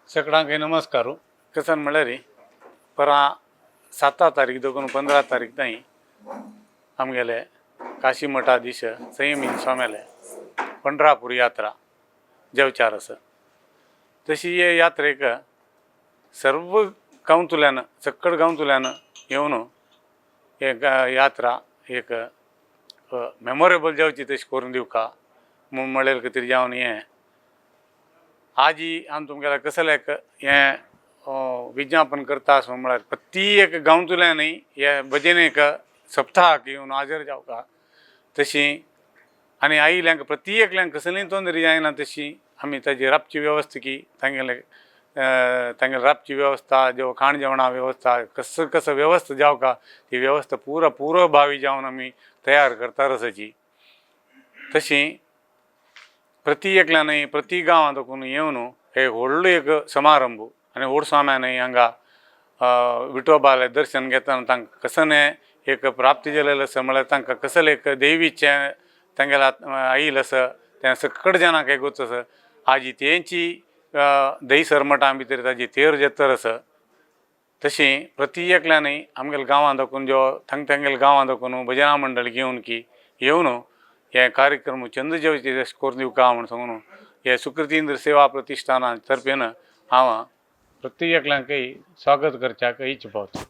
सगळ्यांक नमस्कार. कसन म्हळ्यार परां 7 तारीख देखून 15 तारीख ताई आमगेले काशी मठाधीश संयमी स्वाम्याले पंढरापूर यात्रा जेवचार आसा. तशी हे यात्रेक सर्व गांवतुल्यान, सक्कड गांवतुल्यान येवन हे यात्रा एक मेमोरेबल जावची तशी करून दिवका म्हूण म्हळ्यार खातीर जावन हें आजी आमी तुमगेल्या कसलें एक हें विज्ञापन करता आसो. म्हळ्यार प्रति एक गांवतुल्यानय हे भजनेक सप्ताहाक येवन हाजीर जावका. तशी आनी आयिल्ल्यांक प्रति एकल्यांक कसलीय तोंदरी जायना तशी आमी ताजी राबची वेवस्था की तांगेले तांगेले राबची वेवस्था, जेव खाण जेवणा वेवस्था, कसं कसं वेवस्था जावका ती वेवस्था पुरा पूर्वभावी जावन आमी तयार करता रसाची. तशी प्रति एकल्यानय प्रति गांवांत दाखून येवन हे व्हडलो एक समारंभ आनी व्हड स्वाम्यानय हांगा विठोबालें दर्शन घेतना तांकां कसलें एक प्राप्ती जालेलें आसा, म्हळ्यार तांकां कसलें एक देवीचें तांगेल्या आयिल्लें आसा तें सकट जाणांक एक आसा. आजी तेंची दहीसर मठा भितर ताजी तेर जात्रा आसा. तशी प्रति एकल्यानय आमगेल्या गांवांत दाखून जो थांग तांगेल्या गांवांत दाखून भजना मंडळ घेवन की येवन हे कार्यक्रम चंद जेवचे तशें करून दिवका म्हूण सांगून हे सुकृतींद्र सेवा प्रतिश्ठाना तर्फेन हांव प्रत्येक एकल्यांकय स्वागत करच्याक इच्छा पावता.